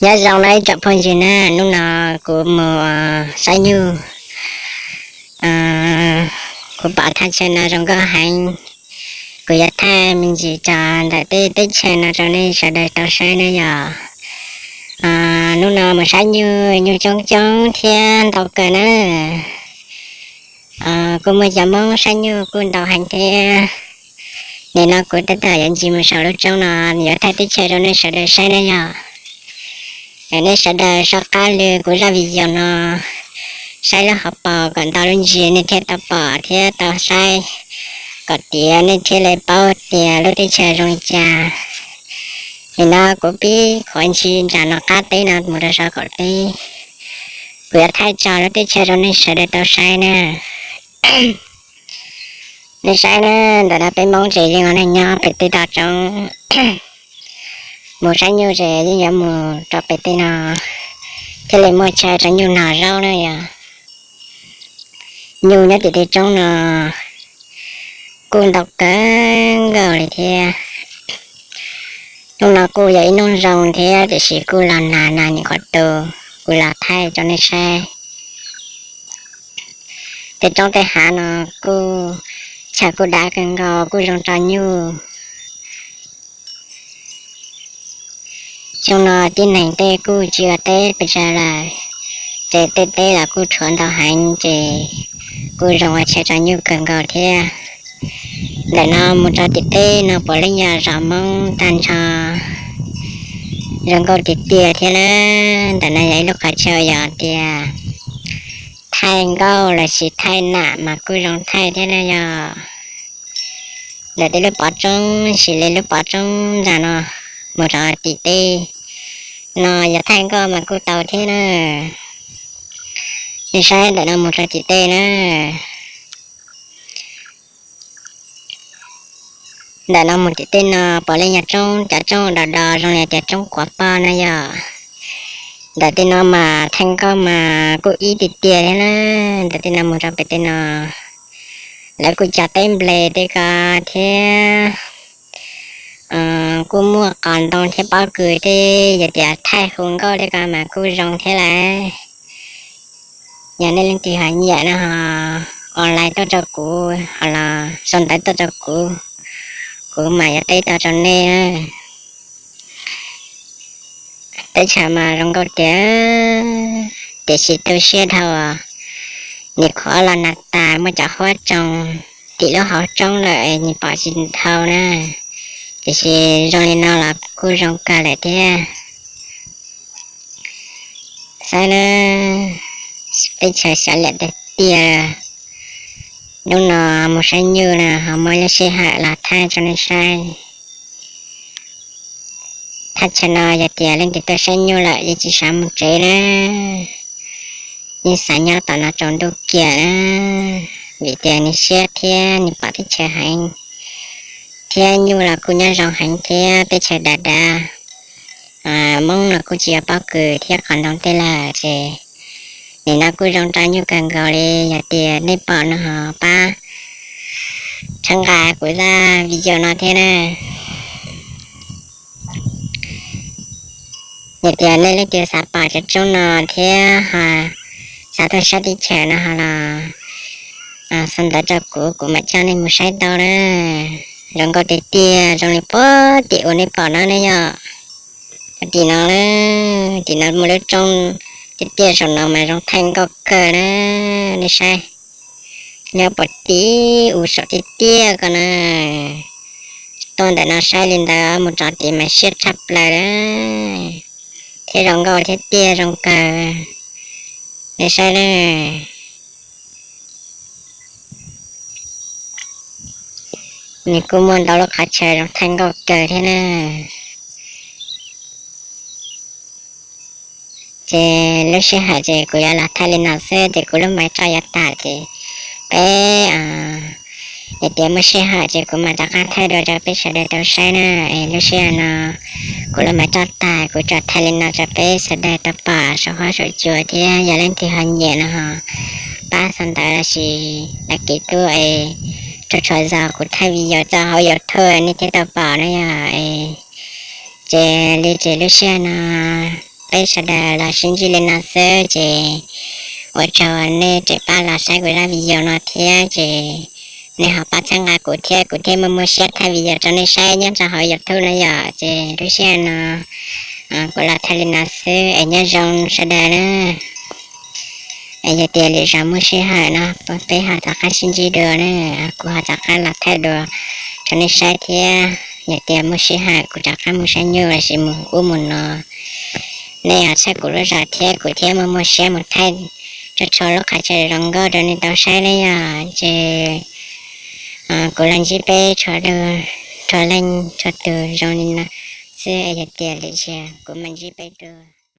Nyob zoo nawb ib tsoom phooj ywg na, hnub no kuv mus saib nyuj, kuv pom thaj chaw no zoo nkauj heev, kuv yuav thaij me ntsis tso ntawm tej teb chaws no rau nej sawv daws tau saib na yog. Hnub no mus saib nyuj, nyuj coob coob thiab ntau kawg na. Kuj muaj cov Hmoob saib nyuj kuj ntau heev thiab. Nim no kuv tab tom yuav ncig mus saum lub roob no, yuav thaij teb chaws rau nej sawv daws saib na yog. Nej sawv daws soj qab lwm kuv zaj video no, saib lub hauv paus kom ntau lub ntsis nej thiaj tau pom thiab tau saib, kom tiav nej thiaj li paub tias lub teb chaws zoo li cas. Nim no kuv pib qhov ncig nram no qab teb no mus rau saum qaum teb, kuv yuav thaij tso lub teb chaws rau nej sawv daws tau saib na. Nej saib na, ntawm no peb Hmoob ces yeej ua neej nyob pem tej toj roob, mus saib nyuj ces yeej yuav mus rau pem tej no thiaj li muaj chaw rau nyuj noj zaub na yog. Nyuj nyob tim tej roob no kuj ntau kawg nkaus li thiab. Hnub no kuj yog ib hnub zoo thiab tiam sis kuj los nag nag nyuam qhuav tu, kuv los thaij rau nej saib. Tej roob tej hav no kuj chaw kuj dav kawg nkaus kuj zoo rau nyuj. Xyoo no tib neeg tej kuj tsis ua teb pes tsawg lawm, ces tej teb los kuj tshuav ntau heev ces kuj zoo ua chaw rau nyuj kawg nkaus thiab. Ntawm no mus rau tim teb no puav leej yog zos Hmoob tag nrho, zoo nkauj tiag tiag thiab na. Ntawm no yog ib lub qhov chaw yog tias thaij nkauj los sis thaij nam mas kuj zoo thaij thiab na yog. Ntawm tej lub pov roob sis li lub pov roob ntawm no mus rau tim teb no yog thaij nkauj mas kuj tau thiab na. Nej saib ntawm no mus rau tim teb na. Ntawm no mus tim tej no puav leej yog roob, cov roob do do zoo li tias roob quav poj na yog. Ntawm tej no mas thaij nkauj mas kuj ib tiag tiag thiab na. Ntawm tej no mus rau pem tej no, lawv kuj cog teb nplej tej ko thiab, kuj muaj qos ntoo thiab pob kws tej, yog tias thaij hu nkauj tej ko mas kuj zoo thiab lawm. Yog nej leej twg ho nyiam no ho online tuaj rau kuv, ho los sau ntawv tuaj rau kuv, kuv mam yuav teb tau rau nej. Teb chaws mas zoo nkauj tiag, tiam sis tu siab dhau, nim qhuav los nag tas muaj cov huab tsoo tim lub hauv roob lawm es nim pom tsis dhau na, tiam sis zoo li no los kuj zoo kawg lawm thiab. Saib na, teb chaws xyov liam tiag tiag. Hnub no mus saib nyuj na ho muaj lub sij hawm los thaij rau nej saib. Thaj chaw no yog tias leej twg tuaj saib nyuj lawm yeej tsis xav mus tsev na, yeej xav nyob tom no tsaus ntuj kiag na, vim tias nws siab thiab nws pom teb chaws heev, thiab nyuj los kuj nyob zoo heev thiab teb chaws dav dav. Hmoob los kuj tsis yog pob kws thiab qos ntoo tej lawm ces nim no kuj zoo rau nyuj kawg nkaus li. Yog tias nej pom no ho pab txhawb nqa kuv zaj video no thiab na. Yog tias nej leej twg xav pom cov roob no thiab ho xav tuaj saib teb chaws no ho los sau ntawv rau kuv, kuv mam coj nej mus saib tau na. Zoo nkauj tiag tiag, zoo li puag tim uas nej pom no ne yog. Tim no, tim no muaj lub roob tiag tiag, saum no mas zoo thaij nkauj kawg na. Nej saib, nyob puag tim uas saum tiag tiag ko na. Tuaj ntawm no saib li ntawd mus rov tid mas siab tshaj plaws na, thiab zoo nkauj thiab tiag zoo kawg. Nej saib na, nws kuj muaj ntau lub qhov chaw zoo thaij nkauj kawg thiab na. Ces lub sij hawm ces kuv yuav los thaij li no xwb ces kuv lub maiv tsoj yuav tag ces peb, yog tias muaj sij hawm ces kuv mam rov qab thaij dua rau peb sawv daws tau saib na. Es lub sij hawm no kuv lub maiv tsoj tag kuv tsuas thaij li no rau peb sawv daws tau pom saum huab saum cua thiab yog leej twg ho nyiam no ho pab sau ntawv los sis đăng ký tuaj es tsuas tsuas zaus kuv thaij video tso hauv YouTube nej thiaj tau pom na yog. Ces li ces lub sij hawm no peb sawv daws los sib ntsib li no xwb ces ua tsaug nej tseem pab los saib kuv zaj video no thiab ces nej ho pab txhawb nqa kuv thiab kuv thiaj muaj muaj siab thaij video rau nej saib nyob rau hauv YouTube no yom. Ces lub sij hawm no kuv los thaij li no xwb es nyob zoo sawv daws na. Es yog tias lwm zaus muaj sij hawm no peb ho rov qab sib ntsib dua na, kuv ho rov qab los thaij dua rau nej saib thiab. Yog tias muaj sij hawm kuv rov qab mus saib nyuj los sis mus ub mus no, nej ho txhawb kuv lub zog thiab kuv thiaj muaj muaj siab mus thaij tso tso lub qhov chaw zoo nkauj rau nej tau saib na yom. Ces kuv los ntsib peb txhua leej txhua tus zoo li no xwb, yog tias lwm zaus kuv mam ntsib peb dua.